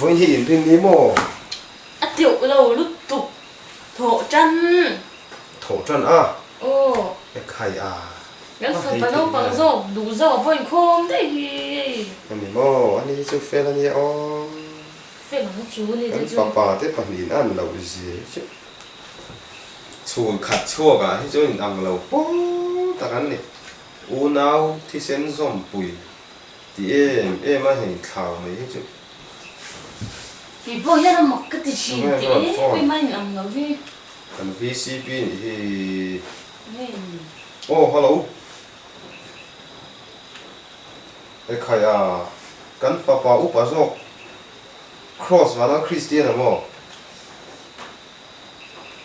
Vawiin hi inrin ni maw? A teuh lo lutuk thawh tan. Thawh tan a? Aw. E khai a. Kan fapa naupang zawk duh zawk a pawh inkhawm daih hi hei. A ni maw? A ni chu fel a nia aw. Fel ang chu ni te Kan chu. fapa te pahnihin a an loh zia hi chu chhun khat chhuakah hi chuan inang lo pawl tak an ni. Unau thisen zawmpui ti em em a hei thlau mai hi chu. Kei pawh hian a mak ka ti thin tih em em a inang lo hi. Kan VCP nih hi. Aw hello. Ekhai a, kan fapa upa zawk Cross vana Kristian a maw?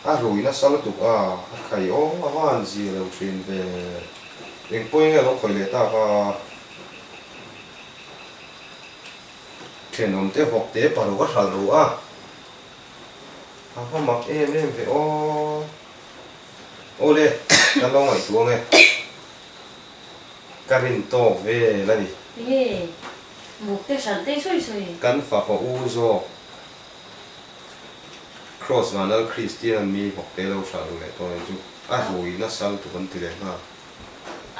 A rui nasa lutuk a, a khai aw a va han zia lo thin ve. Eng pawhin nge a lo khawih leh tak a? Thenawm te vawk te paruk a hralh ruh a, a va mak em em ve aw. Aw le, kan lo ngaihtuah ang e. Ka rin tawk vel a ni. Nge, vawk te hralh te sawi sawi. Kan fapa u zawk. Cross Vanal Kristian mi vawkte lo hralh ru leh tawh ang chu a rui nasa lutuk an ti leh nghal.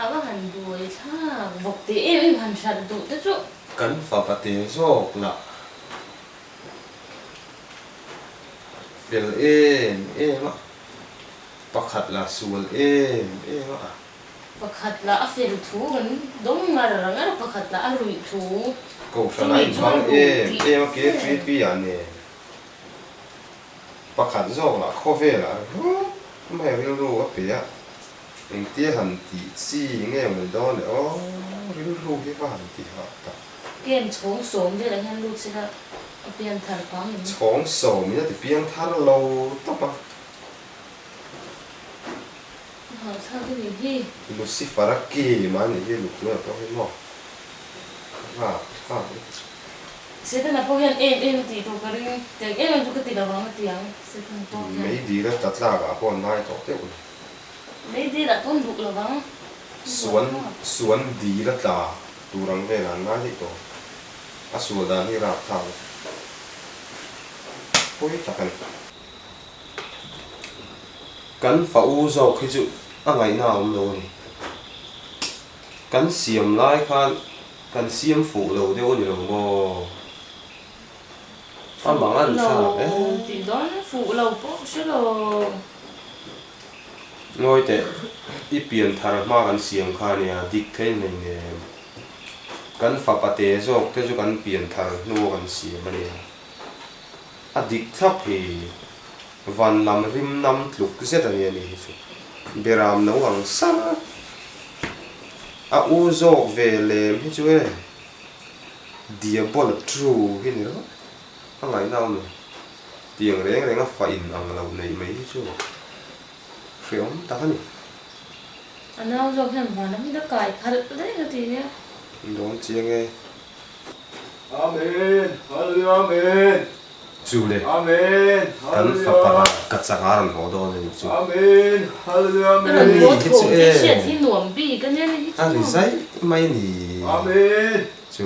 A va han buai thlak vawkte em em han hralh duh te chu. Kan fapa te zawk lah fel em em a, pakhat lah sual em em a. Pakhat lah a fel thu kan dawng ngar ngar a, pakhat lah a ruih thu. Kohhran a inhmang em em a KTP ah nen pakhat zawk lah khawvel ah ringawt mai rilru a pe a, engtia han tih chi nge maw dawn le aw rilru hi va han ti hah tak. Kem chhawng sawm velah hian lut sela a pian thar pang em? Chhawng sawm in a ti piang thar lo tawp a. Lucifer a ki mah nih hi lukna pawh hi maw rap thlak lutuk. Setana pawh hian em em a tih tawh ka ring, tiang em em chu ka ti lo vang a ti ang Setana pawh hian. Meidil a tla tlak ah pawh an ngai tawh deuh a ni. Meidil ah pawn duh lo vang. Suan suan dil a tla tur ang vel ah an ngai daih tawh. A sual dan hi rap thlak lutuk. Pawi tak a ni. Kan fa u zawk hi chu a ngaihna a awm lo a ni. Kan siam lai khan kan siam fuh lo deuh a ni lo maw? A mang an thlak e. Fuh lo tih dawn fuh lo pawh hre lo. Ngawi teh, i pian thar hma kan siam kha a nia, dik thei nei nem. Kan fapa te zawk te chu kan pian thar hnu a kan siam a nia. A dik thlap hi van lam rim nam tluk zet a nia ni hi chu. Beram no ang sar a u zawk ve lem hi chu e diabol true hi ni rawh a ngaihna awm lo. Tiang reng reng a fa in ang lo neih mai hi chu hreawm tak a ni. A nau zawk hian van lam hi la kai khalh daih a ti nia. Dawn chiang e. Amen Hallelujah Amen Chu le Amen kan fapa Hallelujah ka chak a rawn haw dawn a nih chu. Amen Hallelujah A rawn Amen haw Hi tho chu tih e hriat hi nuam bik a nia ni hi a chu. ri zai mai a ni. Amen Chu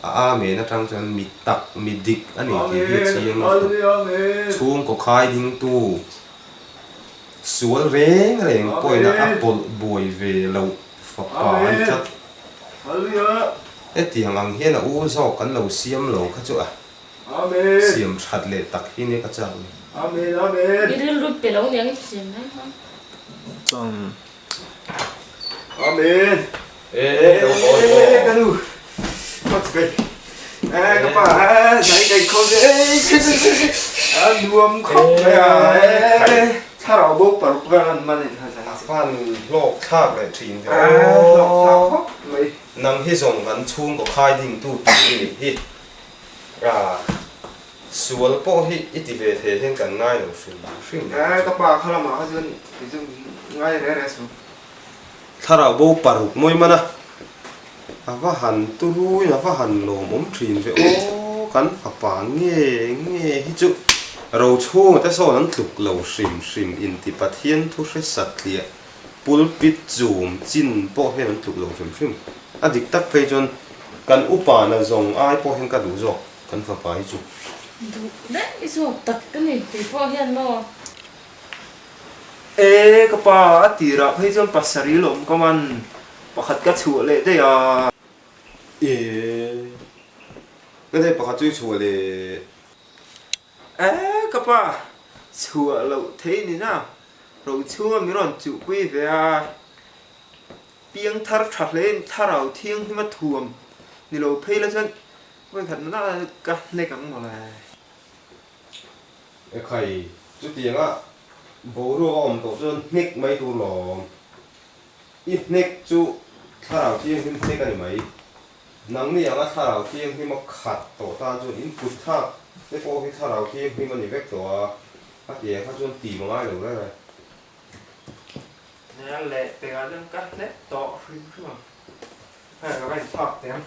a amen atang chuan mi tak mi dik a ni tih hi a Amen chiang lutuk. Hallelujah Amen Chhungkaw khai dingtu sual reng reng pawhin a Amen pawlh buai ve loh fapa a ni Amen tlat. Hallelujah. Hetiang ang hian a u zawk kan lo siam lo kha chu a Amen. siam that leh tak hi nia ka chak ni. Amen Amen. I rilru pe lo niang i siam mai kha. Chang. Amen. E lo haw ni maw. E ka nu. Ka chu kai. E ka pa e zai kai kho ve. A nuam khawp mai a. E thlarau bo paruk vel an man in ha zai. A fan hlawk thlak leh thin ve. Hlawk thlak khawp mai. Nang hi zawng kan chhungkaw khai dingtu tur i nih hi. A, sual pawh hi i ti ve thei hian kan ngai lo hrim hrim lo Eh, chu. ka pa kha lamah kha chuan kei chu ngai reh reh suh. Thlarau bo paruk mawi man a, a va han turuin a va han lawmawm thin ve aw, kan fapa nge nge hi chu rochhunga te sawn an tluk lo hrim hrim inti Pathian thu hre satliah Pulpit zum chin pawh hian an tluk lo hrim hrim. A dik tak phei chuan kan upa na zawng ai pawh hian ka duh zawk. Kan fapa hi chu. Duh daih zawk tak ka ni kei pawh hian maw. E ka pa a tirah phei chuan pasarih lawm ka man pakhat ka chhuah leh daih a. E ka nei pakhat chu i chhuah leh. E ka pa chhuah loh thei ni na ro chhunga min rawn chuhpui ve a. Piangthar tha hlein thlarau thianghlim a thuam ni lo phei la chuan vawikhat nana ka hnek ang mawle. Ekhai, chutianga boruak a awm tawh chuan hnek mai tur lawm. I hnek chu thlarau thianghlim hnek a ni mai. Nangni anga thlarau thianghlim a khat tawh tan chuan in kut thlak te pawh hi thlarau thianghlim a ni vek tawh a, a tiang kha chuan tim a ngai lo reng e. Nia leh pekah chuan ka hlep tawh hrim hrim ang. Hei ka va inthlak teh ang.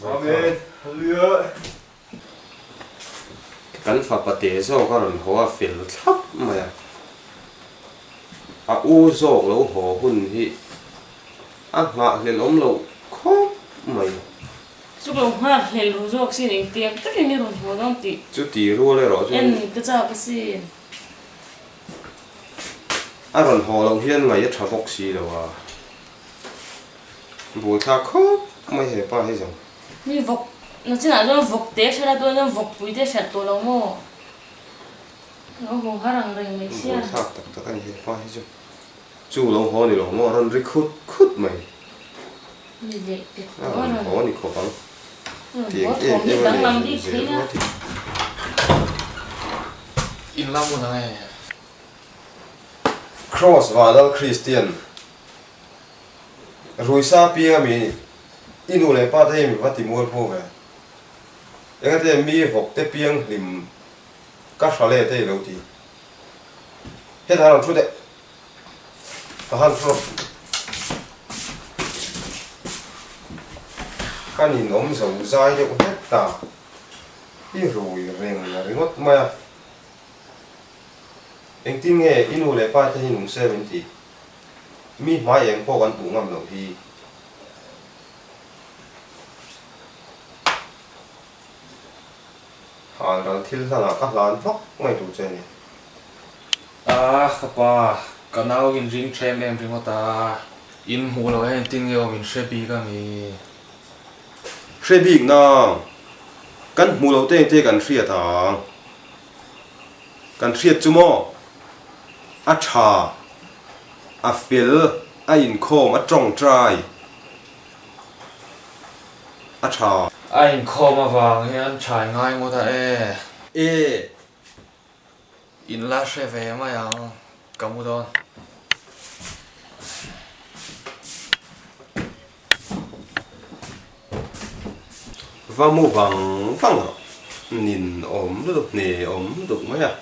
Amen. Hallelujah. Kan fapa te zawk a rawn haw a fel thlap mai a. A u zawk lo haw hun hi a nghahhlelh awm loh khawp mai. Chu lo nghakhlelh ru zawk sin engtiang takin i rawn haw dawn tih. Chuti rual erawh chuan. En ka chak asin. A rawn haw loh hian ngaih a tha bawk si lo a, buaithlak khawp mai he pa hi zawng. Mi vawk na chinah chuan vawk te hralh a tunah chuan vawkpui te hralh tawh lo maw? Lo haw har ang reng mai sia. Buaithlak tak tak a ni he pa hi chu. Chu lo haw ni lo maw a rawn ri khut khut mai. Mi leh pek tawh a rawn haw ni khawp ang. Tiang em em a nei zel ruat hi. In la hmun ang e. Cross Vanal Kristian Ruisa piang ami i nu leh pa te hi mi va ti mual pho ve. Engate mi vawk te piang hlim ka hra le te i lo ti. Hetah rawn thu teh. Ka han thu rawh. Ka ninawm zo zai deuh hlek ta. I rui reng ringawt mai a. Engtin nge i nu leh pa te hi nung se min ti? Mi hmai eng pawh kan hmuh ngam loh hi. Hal ral thil hlanah ka hlan vak mai tur che a ni. A, ka pa, ka nau in ring tha em em ringawt a. In hmuh loh hian engtin nge aw min hre bik a mi? Hre bik nang, kan hmuh loh te engte kan hriat ang. Kan hriat chu maw? A tha, a fel, a inkhawm, a tawngtai, a tha. A inkhawm avang hian tha i ngai ngawt a e. E. In la hre ve mai ang, ka mu dawn. Va mu vang vang rawh, nin awm lutuk, hne awm lutuk mai a.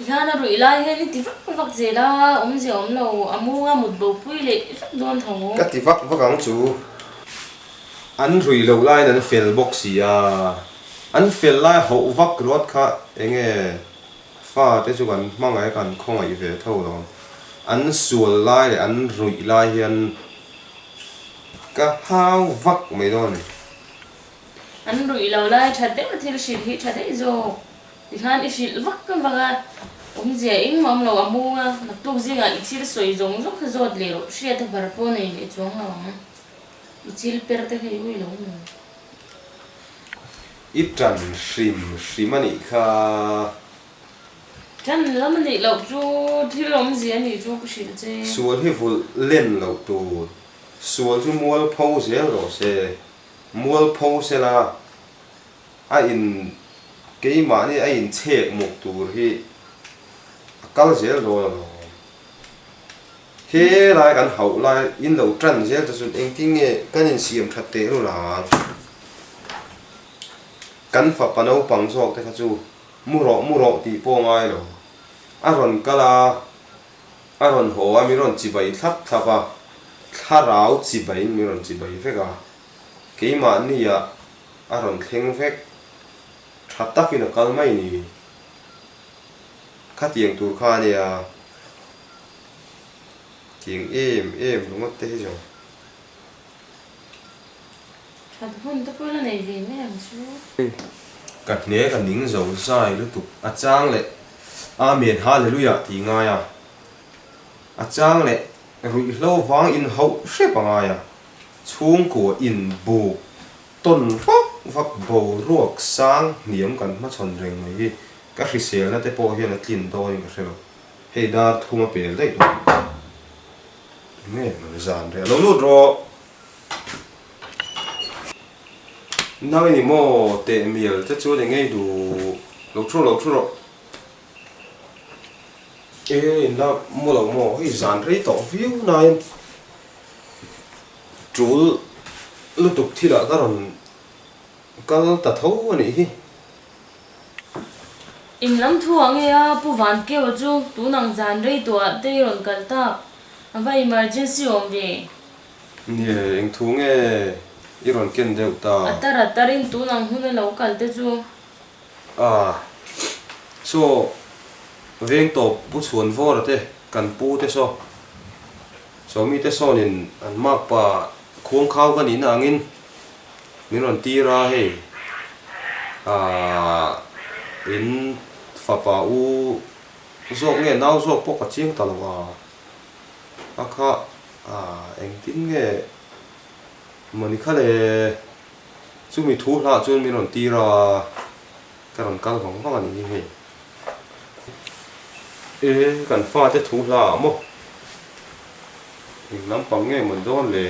Tihian a ruih lai hian i ti vak vak zel a, awmzia awm lo, a munga mut bo pui leh vek dawn tho. Ka ti vak vak ang chu, an ruih loh laiin an fel bawk si a. An fel lai hauh vak ruat kha enge fa te chu kan hmangaih a kan khawngaih ve tho lo. An sual lai leh an ruih lai hian ka hau vak mai dawn a ni. An ruih lo lai tha deuh a thil hrilh hi tha daih zawk. Tikhan i hrilh vak vak a, awmzia engmah awm lo a mung a, naktuk zingah i thil sawi zawng zawng kha zawt leh rawh, hriat a bar pawh nei leh chuang lo ang. I chil per te kha i ui lo maw? I ṭan hrim hrim a nih kha. Ṭan lam a nih loh chu thil awmzia a nih chu ka hrilh che. Sual hi vulh len loh tur. Sual chu mualpho zel rawh se. Mualpho sela a in keimahni a inchhek muk tur hi a kal zel dawn alawm. He lai kan hauh lai in lo tan zel te chuan engtin nge kan insiam that teh rul ang? Kan fapa naupang zawk te kha chu mu rawh mu rawh tih pawh ngai lo. A rawn kal a, a rawn haw a, min rawn chibai thlap thlap a, thlarau chibaiin min rawn chibai vek a, keimahniah a rawn thleng vek, tha takin a kal mai ni. Khatiang tur kha a nia. Tiang em em ringawt te hi zawng. That hun te pawh la nei ve mai ang chu. Ka hne ka ning zo zai lutuk a chang leh Amen Hallelujah tih ngai a, a chang leh ruihhlo vang in hauh hrep a ngai a, chhungkua in buk tawn vak vak boruak sang hniam kan hmachhawn reng mai hi ka hriselna te pawh hian a tlin dawnin ka hre lo. Hei dar thum a pel daih tawh. Tunge rawn zan reh a lo lut rawh. Nang i ni maw teh mial te chuan i ngei duh lo thu lo thu rawh. E in la maw lo maw hei zan rei tawh viau nain tul lutuk thilah ka rawn kal ta tho a nih hi. Eng lam thu ah nge a Pu Vankeu chu tun ang zan rei tawh ah te i rawn kal tak a va emergency awm ve. Nie, eng thu nge i rawn ken deuh ta? A tar a tarin tun ang hun a lo kal te chu. A, saw veng tawp Pu Chhuanvawra te kan pu te saw, Sawmi te sawnin an makpa khuangkhau ka nihna angin Min rawn tir a hei aah in fapa u zawk nge nau zawk pawh ka chiang ta lo a, a kha aah engtin nge mawni kha le chumi thu hlah chuan min rawn tir a ka rawn kal vang vang a ni hi hei. E kan fate thu hla ah maw eng lampang nge mawni dawn le.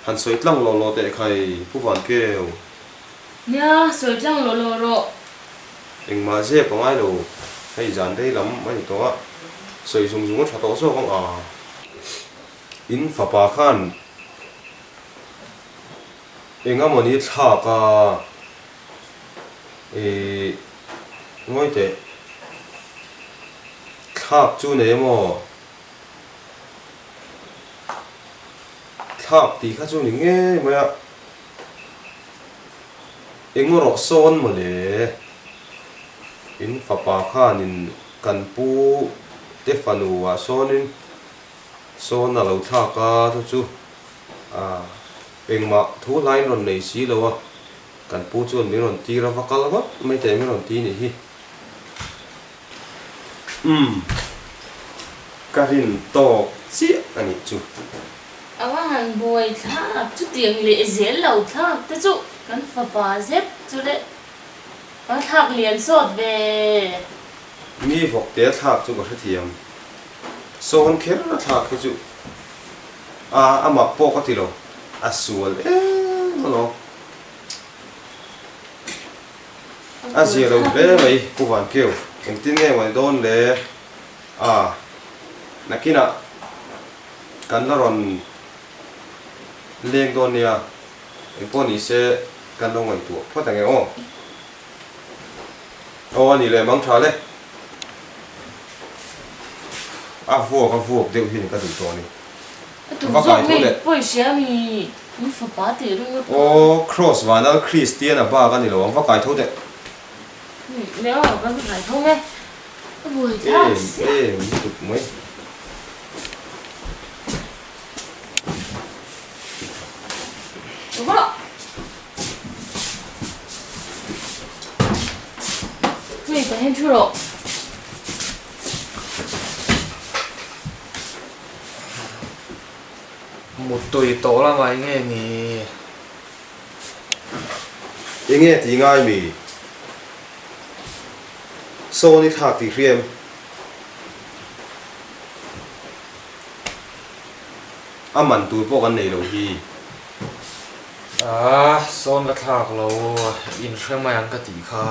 Han sawi tlang lawh lawh teh khai Pu Vankeu. Nia, sawi tlang lawh lawh rawh. Engmah zep a ngai lo, hei zan rei lam a ni tawh a, sawi zung zung a tha tawh zawk ang a. In fapa khan eng amawni thlak a, ih ngawi teh, thlak chu nei emaw? Thlak tih kha chu ni ngei mai a, eng rawh sawn maw le? In fapa khanin kan pu te fanu ah sawnin sawn a lo thlak a, chu chu ah engmah thu hlain rawn nei si lo a, kan pu chuan min rawn tir a va kal ngawt mai teh min rawn ti nih hi. Umm. Ka rin tawk chiah a nih chu. A va han buai thlak chutiang leh zel lo thlak te chu kan fapa zet chu le va thlak lian sawt ve. Mi vawk te a thlak chu ka hrethiam. Sawn kher a thlak hi chu a amah pawh ka ti lo, a sual em alawm. A zia lo hle mai Pu Vankeu, engtin nge maw ni dawn le? A, nakinah kan la rawn leng dawn nia, engpawh ni se kan lo ngaihtuah phawt ang e aw. Aw a ni leh mang tha le. A vuak a vuak deuh hian ka duh tawh a ni. A tum zawk ngei pawi hria mi in fapa tih ringawt kha. Aw Cross vanal Kristian a bak a ni lo ang va kai tho teh. Leh aw kan va kai tho nge a buai thlak sia. Em em lutuk mai. Vah. Hei ka hen thu rawh. Muttui tawh lamah eng nge ni? Eng nge tih ngai mi? Sawn i thlak tih hria em? A man tur pawh kan nei lo hi. Ah, sawn ka thlak lo, inhre mai ang ka tih kha.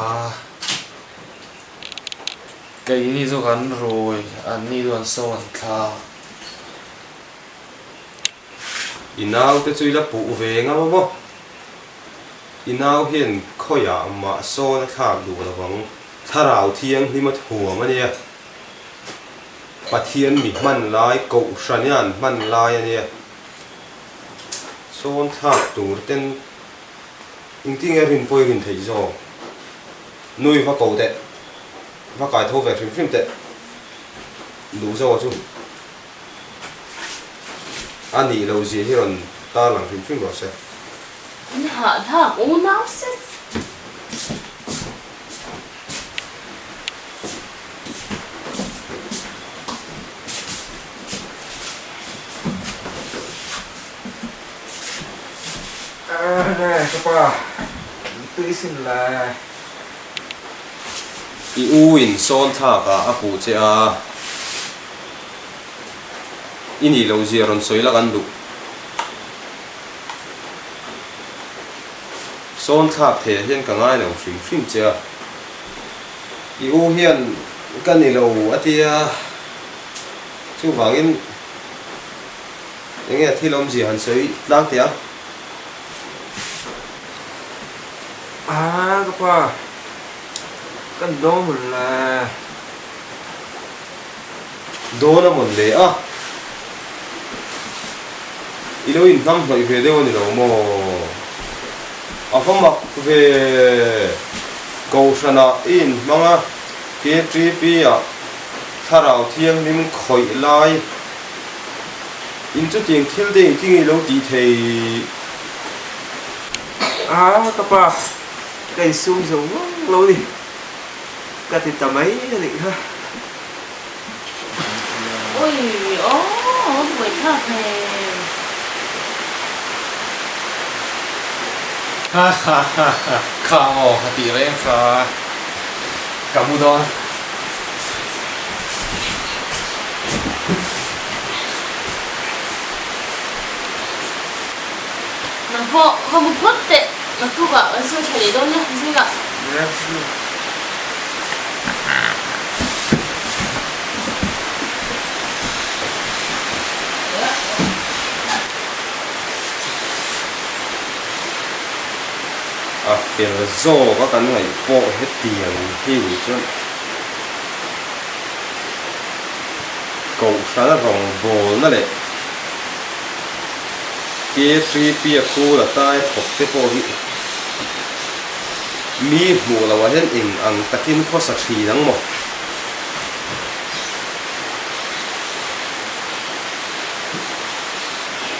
Keini chu kan rui, anni chu an so an thla. I nau te chu i la puh ve ngam a maw? I nau hian khawiah mah sawn a thlak duh lo vang, thlarau thianghlim a thuam a nia. Pathian mi hman lai, Kohhran i an hman lai a nia. Sawn thlak tur ten engtin nge rin pawh i rin theih zawk? Nui va ko teh, va kai tho ve hrim hrim teh duh zawk a chu a nih loh zia hi rawn tarlang hrim hrim rawh se. In hahthlak unau set. Ka pa, tui sin le. I u in sawn thlak ah a puh che a, i nih loh zia rawn sawi la kan duh. Sawn thlak thei ah hian ka ngai lo hrim hrim che a, i u hian ka ni lo a tia, chuvangin enge thil awmzia han sawi tlang teh a. A ka pa, kan dawn mawn le. Dawn a mawn le a. I lo inhnam hnawih ve deuh a ni lo maw? A va mak ve. Kohhranah i inhmang a, KTP-ah Thlarau Thianghlim khawih lai in chutiang thil te engtin nge i lo tih theih? A ka pa, ka insum zo ngang lo ni. Ka ti ta mai a nih kha. Ui aw, buai thlak hmel. Ha ha ha ha, kha maw ka tih reng kha ka mu dawn. Nang pawh va mu phawt teh, naktukah kan sawi tha leh dawn nia zingah. A fel zawk a kan ngaih pawh hetiang hi nih chuan Kohhrana rawngbawlna leh K3P a kul a tai thawk te pawh hi mi hmuh loh ah hian eng ang takin khawsa thin ang maw?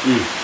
Umm.